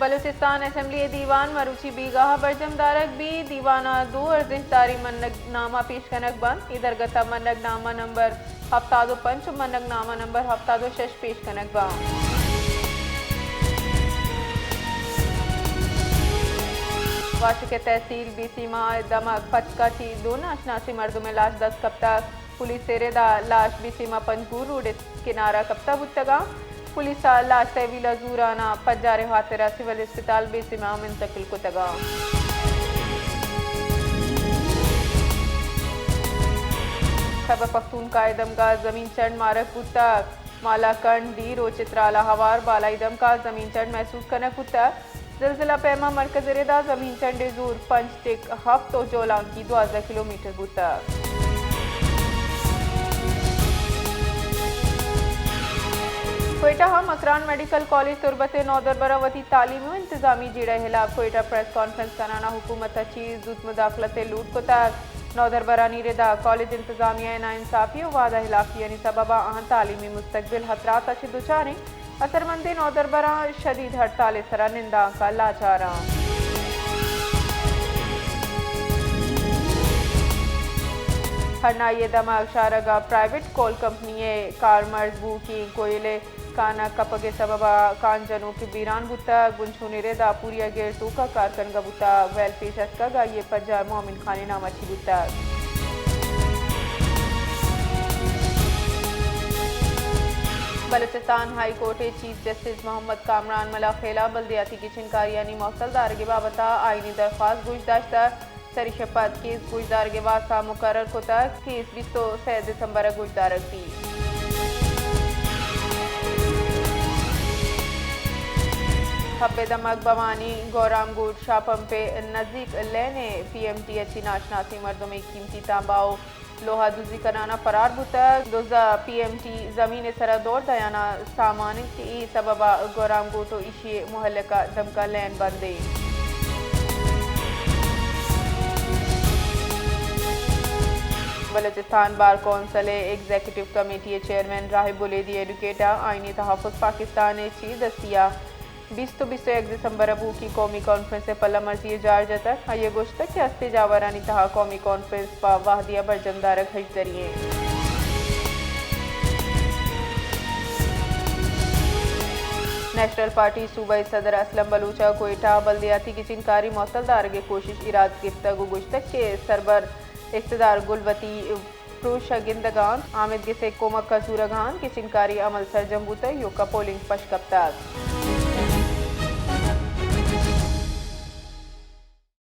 بلوچستان اسمبلی ءِ دیوان مروچی بیگاہ ءَ برجم دارگ بیت۔ دیوان ءَ دو ارزشت داریں منگ نامہ پیش کنگ بنت۔ اے درگت ءَ منگ نامہ نمبر ہفتاد و پنچ ءُ منگ نامہ نمبر ہفتاد و شش پیش کنگ بنت۔ واشک ءِ تحصیل بیسیما ءِ دمگ پتک ءَ چہ دو ناشناسیں مردم ءِ لاش دست کپتگ۔ پولیس ءِ رد ءَ لاش بیسیما پنجگور روڈ ءِ کنارہ کپتہ بوتگ اَنت۔ پولیس ءَ لاش تحویل ءَ زوران ءَ پجار ءِ ہاترا سول اسپتال بیسیما ءَ منتقل کتگ اَنت۔ خیبر پختونخوا ءِ دمگ ءَ زمین چنڈ مارگ بوتگ۔ مالاکنڈ، دیر ءُ چترال ءَ ہوار بالائی دمگ ءَ زمین چنڈ محسوس کنگ بوتگ۔ زلزلہ پیما مرکز ءِ رد ءَ زمین چنڈ ءِ زور پنچ ٹک ہفت ءُ جولانکی دوازدہ کلومیٹر بوتگ۔ کوئٹہ ءَ مکران میڈیکل کالج تربت ءِ نودربراں وتی تعلیمی ءُ انتظامی جیڑہ ءِ ہلاپ کوئٹہ پریس کانفرنس کنان ءَ حکومت ءَ چہ زوت مداخلت ءِ لوٹ کتگ۔ نودربرانی رد ءَ کالج انتظامیہ ءِ ناانصافی ءُ وعدہ ہلافیانی سبب ءَ آہاں تعلیمی مستقبل ہترات ءَ چہ دچار اِنت۔ اثرمندیں نودربراں شدید ہڑتال ءِ سرا نندانک ءَ لاچار اَنت۔ ہرنائی ءِ دمگ شارگ ءَ پرائیویٹ کول کمپنی ءِ کارمرز بوھوکیں کوئلہ ءِ کانگ کپگ ءِ سبب ءَ کانجنوک بیران بوتگ۔ بنشون ءِ رد ءَ پوری ءَ گیرتوک ءَ کار کنگ ءَ بوتگ۔ ویل پیش اتکگ، آئی ءِ پجار مومن خان ءِ نام ءَ چہ بوتگ۔ بلوچستان ہائی کورٹ ءِ چیف جسٹس محمد کامران ملاخیل ءَ بلدیاتی گچینکاریانی معطل دارگ ءِ بابت ءَ آئینی درخواست گوش داشتگ۔ سریش ءَ پد کیس گوشدارگ ءِ واستہ مقرر کتگ۔ کیس بیست ءُ سئے دسمبر ءَ گوشدارگ بیت۔ کھب ءِ دمگ بھوانی گورام گوٹ شاہ پمپ ءِ نزیک لین ءِ پی ایم ٹی ءَ چہ ناشناسیں مردمے قیمتی تانبہ ءُ لوہ ءَ دزی کنان ءَ پرار بوتگ۔ دز ءَ پی ایم ٹی زمین ءِ سرا دور دیان ءَ سامان انت کہ اے سبب ءَ گورام گوٹ ءُ ایشی ءِ مہلک ءَ دمگ ءَ لین بند انت۔ بلوچستان بار کونسل ءِ ایگزیکٹو کمیٹی ءِ چیئرمین راہب بلیدی ایڈوکیٹ ءَ آئینی تحفظ پاکستان ءِ چیردستی ءَ بیست ءُ بیست ءُ یک دسمبر ءَ بوھوکیں قومی کانفرنس ءِ پلہ مرزی ءِ جار جتگ۔ آئی ءَ گوشتگ کہ استیں جاورانی تہا قومی کانفرنس پہ وہدی ءَ برجم دارگ ہژدری انت۔ نیشنل پارٹی صوبائی صدر اسلم بلوچ ءَ کوئٹہ ءَ بلدیاتی گچینکاری معطل دارگ ءِ کوشش ایراد گپتگ ءُ گوشتگ کہ سربر اقتدار گل وتی پروش ءَ گندگ ءَ انت، آمید گس ءِ کمک ءَ زورگ ءَ انت، گچینکاری عمل سرجم بوتگ، ایوک ءَ پولنگ پش کپتگ۔